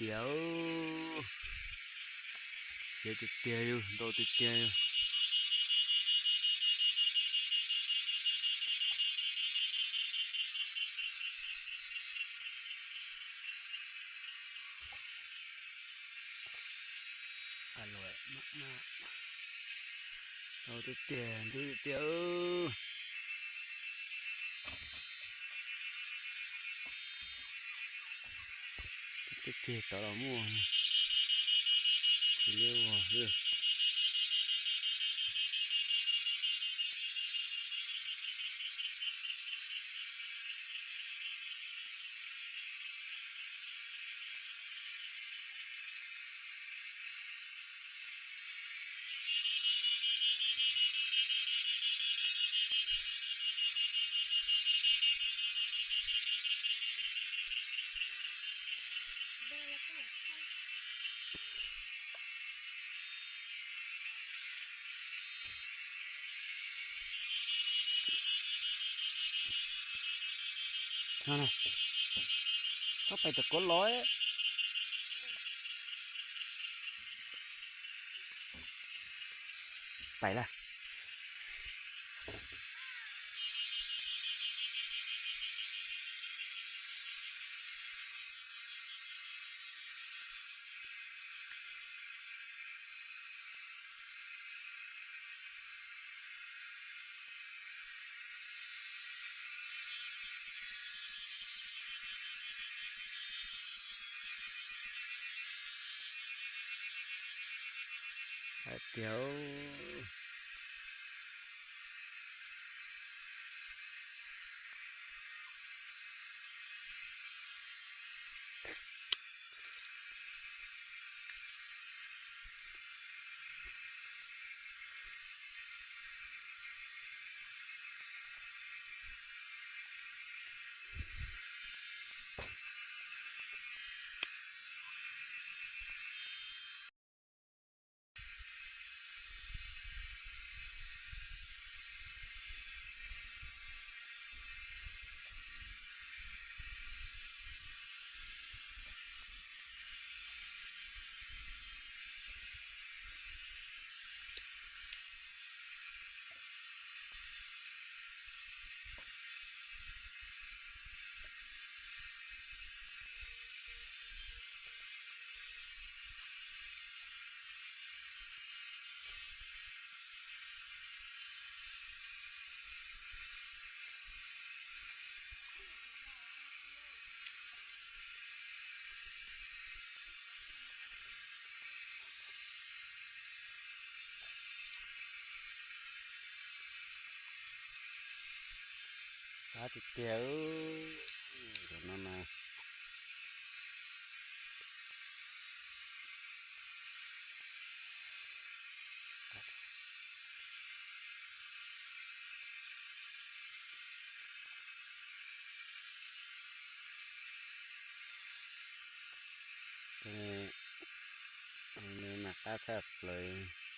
Tiag, siav tiag tiag yus, ntau tiag tiag yus. Ntau tiag tiag, ntau tiag tiag. Teb ceg tod los muaj, tsis liab vog xwb. Txhob pais tom kauv los. Pais lawm. Hais tias Qab tiag tiag, no mas. Nws mas qab tshaj plaws.